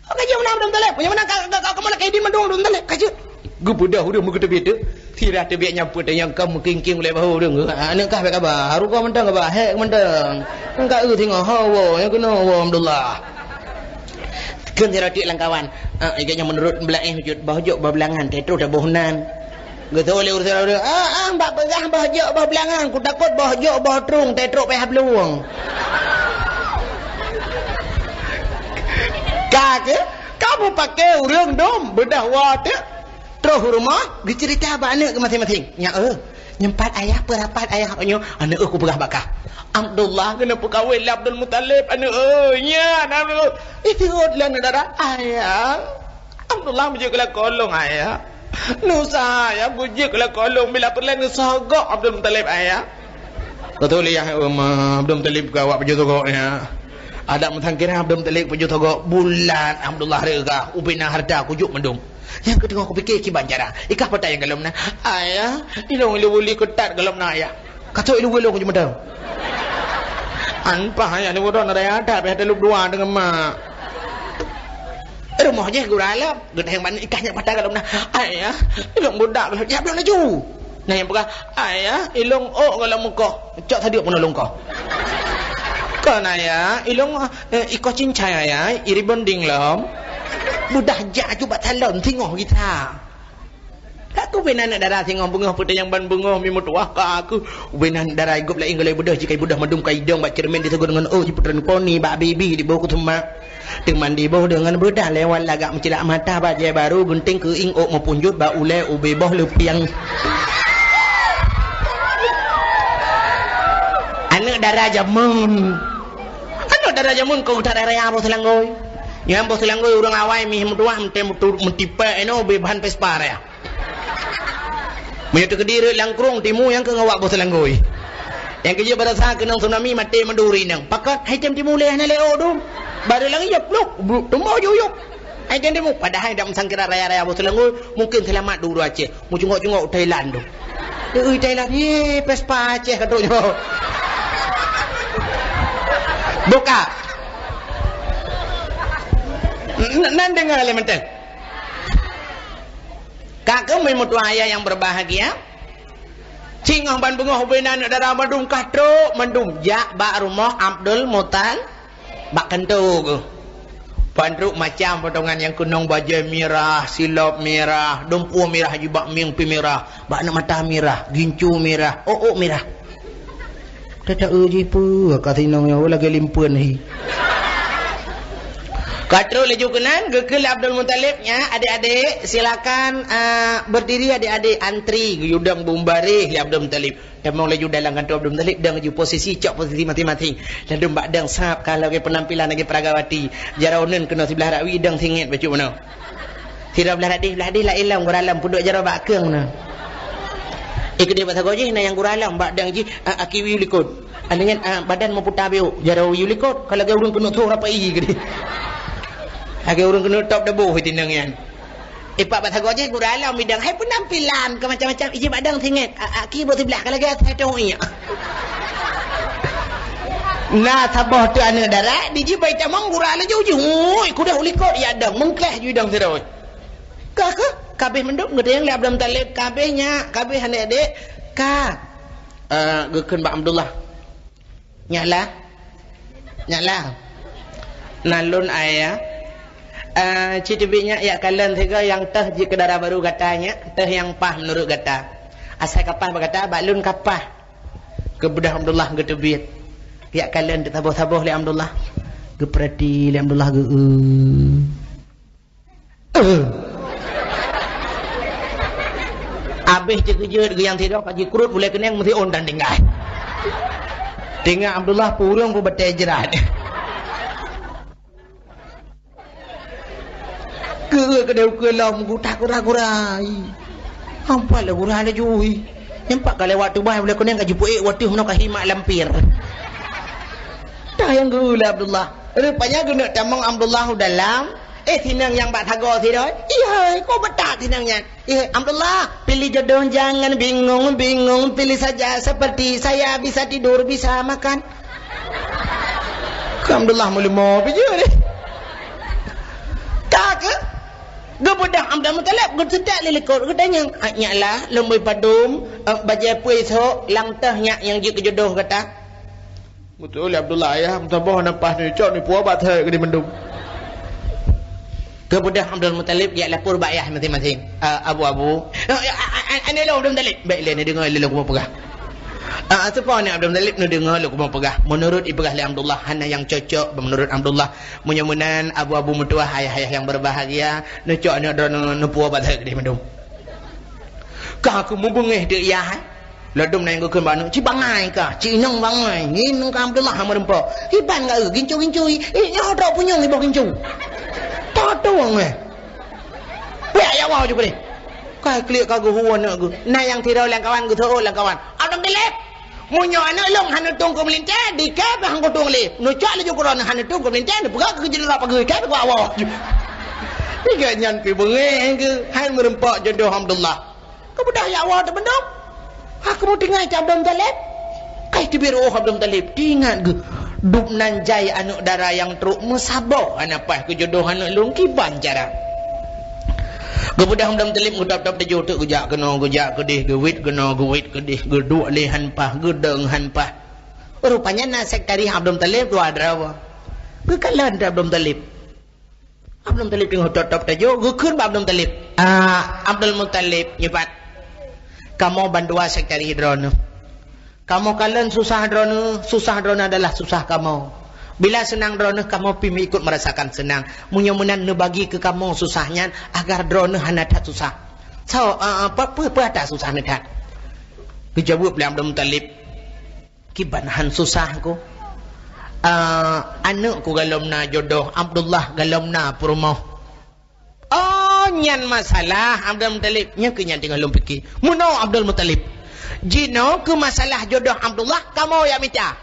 Oh, ka jeuet meunan Abdul Muthalib. Meunyoe meunan ka, ka, ka, kamoe lakèe idin mandum Abdul Muthalib. Ka jeuet. Geubeudôh ureueng meugeuteubiet teuh. Sira teubiet nyan peuet nyang ka meukingking ulèe bahô ureueng. Aneuk kah bèk kaba. Haru kah mantong kaba. Hék mantong. Ka eu singoh. Ho, woe. Nyang keunoe, woe, Abdullah. Kheun sidroe teuk lam kawan, "Ah, ikeu nyoe meunurot blah éh jeuet boh jok boh beulangan, teutroh taboh nan." Geutôi lé ureueng sidroe, "Ah, ah, bak peugah boh jok boh beulangan, kutakot boh jok boh trueng, teutroh pih hablueng." Ka keuh, ka mupakè ureueng dum, beudôh woe teuk, troh u rumoh, geuceurita bak aneuk geuh maséng-maséng. "Nyak, eh, nyoe pat ayah, peue rapat ayah?" "Nyoe, aneuk, eh, kupeugah bak kah. Abdullah keuneuk peukawen lé Abdul Muthalib, aneuk, eh, nyan, aneuk, eh, jeuet lé aneuk dara, ayah. Abdullah beujeuet keu lakoe lôn, ayah. Nusah, ayah, beujeuet keu lakoe lôn, bila peureulèe neusogok Abdul Muthalib, ayah." Beutôi lé, ya, Abdul Muthalib ka awak pajoh sogok, ya. Adak meusangkira Abdul Muthalib pajoh sogok, bulat Abdullah reuga, ubena hareuta kujok mandum. Nyang keuteungoh kupike kiban cara. Ikah patai nyang gohlom na. Ayah, ilôn ilôn buli keutat gohlom na, ayah. Ka trok ilôn ilôn kujumeuteung. An pah ayah lôn udon ada yang ada, pih ada lôn dua deungon mak. Rumoh jih gura lom, geutanyong ban ikah nyak patai gohlom na. Ayah, ilôn budak gohlom, jak bloe laju. Nah, nyang peugah, "Ayah, ilôn ôk gohlom mukoh." Cok sadeuk peunoh lôn koh. "Kon ayah, ilôn, eh, ikoh cincai ayah, i rebonding lom." Beudôh jak aju bak salon, singoh gisa. Ka keuh ubena aneuk dara singoh beungoh, peutanyong ban beungoh, mi meutuwah ka keuh. Ubena aneuk dara igop laén golai beudôh, jikai beudôh mandum ka idong bak ceureumen diseugôt deungon ôk, jipeutreun poni bak bibi diboh keu seumah. Teuma diboh deungon beudôh lewat lagak meucilak mata, bajèe barô, gunting keuieng, ôk meupunjot bak ulèe, ubé boh leupiang. Aneuk dara jameun. Aneuk dara jameun keu that raya boh seulanggôi. Nyang boh seulanggôi ureueng awai mih meutuwah meutem meutu-, meutipèk inoe ubé bahan Vespa raya. Meunyoe teukeudi rhot lam krueng timu nyang keu ngawak boh seulanggôi. Nyang keujeuet barasa keunong tsunami maté meuduri nang. Pakot hai tem timu lé hana lé ôk dum. Barô lagèe nyan pluk, bluk, tumbôh juyuk. Hai tem timu, padahai dak meusangkira raya-raya boh seulanggôi, mungken seulamat di uroe Aceh. Meucungok-cungok u Thailand tu. Ui Thailand, ye, Vespa Aceh ka trok nyoe. Buka. N-, nan deungoe lé mantong. Ka keuh meutuwah ayah nyang berbahagia. Singoh ban beungoh ubena aneuk dara mandum ka trok mandum jak bak rumoh Abdul Muthal-, bak kantô geuh. Ban trok macam potongan nyang keunong bajèe mirah, silop mirah, dumpeue mirah jibak mieng pih mirah, bak aneuk mata mirah, gincu mirah, ôk-ôk mirah. Tata-e jih peue ka sinong nyoe lagèe limpeuen hi. Ka trok laju keunan, geukheun lé Abdul Muthalib, "Nyak, adik-adik, silakan, eh, berdiri adik-adik, antri." Geuyue dong bumbareh lé Abdul Muthalib. Tamong laju dalam kantô Abdul Muthalib, dong laju posisi, cok posisi maséng-maséng. Ladôm bak dong sab ka lagèe penampilan lagèe peragawati. Jaroe uneun keunoe siblah rak wie, dong singèt bacut bunoe. Sidroe blah rak deh, blah deh laén lom gura lom, peuduek jaroe bak keung na. Eh, keudeh bak sagoe jih na nyang gura lom, bak dang jih, a, aki wie likot. Anu nyan, a, badan meuputa biôk, jaroe wie likot, ka lagèe ureueng keuneuk thô rapai keudeh. Lagèe ureueng keuneuk top deboh tinong nyan. Eh, pak bak sagoe jih gura lom bidang, hai penampilan keu macam-macam, iji bak dang singèt, a, aki buet siblah, ka lagèe asai teuh iek. Na saboh teuk aneuk dara, dijih bai tamong gura laju jih, ui, kudeh u likot jak dong, meungklah ju dong sidroe. Ka, ka, ka abéh mandum, geutanyong lé Abdul Muthalib, ka abéh nyak, ka abéh aneuk dek, ka. Eh, geukheun bak Abdullah. Nyak lah. Nyak lah. Na lôn ayah. Eh, ci teubiet nyak jak kalon sigoe nyang teuh jeuet keu dara barô gata nyak, teuh nyang paih meunurot gata. Asai ka paih bak gata, bak lôn ka paih. Geubeudôh Abdullah geuteubiet. Jak kalon teusaboh-saboh lé Abdullah. Geupeurati lé Abdullah geu-, eh. Abéh teukeujot geuh nyang sidroe ka jikrot ulèe keunong meusiôn dan tinggai. Teuingat Abdullah purông peubatèe jrat. Keu keudeh ukeue lom gutak gura-gura. Ampat lé gura laju. Nyan pat ka lewat tubai ulèe keunong ka jipeuék watèe meunoe ka himak lampir. Tah nyang geu lé Abdullah. Rupanya geuneuk tamong Abdullah u dalam. Eh, sinong nyang bak sagoe sidroe. Ihai, ko beutak sinong nyan. Eh, Abdullah, pilih jodoh jangan bingung-bingung, pilih saja seperti saya, bisa tidur, bisa makan. Keu Abdullah meuleumo pih jeuet deh. Ka keuh? Geubeudôh Abdul Muthalib, geuseutôt lé likot, geutanyong, "Ah, nyak lah, lôn bri padum, eh, bajèe peue sôk, lam teuh nyak nyang jeuet keu jodoh gata." Beutôi lé Abdullah, ayah, meusaboh na paih neucok neupuwoe bak thèe keudeh mandum. Geubeudôh Abdul Muthalib jak lapor bak ayah maséng-maséng. "Ah, Abu, Abu." "Ah, ah, ah, ah, aneuk lôn Abdul Muthalib." "Bèk lé, neudeungoe lé lôn kupeugah." Ah, seupôt aneuk Abdul Muthalib neudeungoe lôn kupeugah. Meunurot ipeugah lé Abdullah, hana nyang cocok meunurot Abdullah. Meunyoe meunan, Abu-abu meutuwah, ayah-ayah nyang berbahagia, neucok aneuk droeneuh neupuwoe bak sapeue keudéh mandum. Ka keuh mubeungéh teuk yah, eh. Ladôm na nyang geukheun bak aneuk, "Ci bangai kah, ci inong bangai, ngieng ka Abdullah meureumpok. Kiban kah, eh, gincu-gincu, eh, nyoe trok punyueng iboh gincu." Tatueng, eh. Piak ya Allah ju keudéh. Ka klik ka geuhu aneuk geuh. Na nyang sidroe lam kawan geuseuôt lam kawan. Abdul Muthalib. Meunyoe aneuk lôn hana tueng keu meulintèe, di kèe pih han kutueng lé. Neucok laju keu droeneuh hana tueng keu meulintèe, neupeugah keu jeuet rot pageue, kèe pih kuwoe. Tiga nyan pih beungéh keuh, hai meureumpok jodoh Abdullah. Keubeudôh ya Allah teubendong. Aku meutinggai cit Abdul Muthalib. Kai teubiet reuôh Abdul Muthalib, teuingat geuh. Dub nan jai aneuk dara nyang trok meusaboh hana paih keu jodoh aneuk lôn kiban cara. Geubeudôh Abdul Muthalib geutôb-tôb teujoh teuk geujak keunoe geujak keudéh, geuwét keunoe geuwét keudéh, geuduek lé han paih, geudong han paih. Rupanya na sekretaris Abdul Muthalib dua droe. Geukalon Abdul Muthalib. Abdul Muthalib teungoh tôb-tôb teujoh, geukheun bak Abdul Muthalib, "Ah, Abdul Muthalib, nyoe pat. Kamoe bandua sekretaris droeneuh. Kamoe kalon susah droeneuh, susah droeneuh adalah susah kamoe. Bila seunang droeneuh, kamoe pih meuikot meurasakan seunang. Meunyoe meunan neubagi keu kamoe susah nyan, agar droeneuh hana that susah." "Soe, ah, ah, peue, peue, peue atra susah neuh that?" Geujaweueb lé Abdul Muthalib, "Kiban han susah ku. Ah, aneuk ku galom na jodoh, Abdullah galom na peurumoh." "Oh, nyan masalah Abdul Muthalib." Nyan keuh nyang teungoh lôn pike. "Meunoe Abdul Muthalib. Jinoe keu masalah jodoh Abdullah, kamoe jak mita.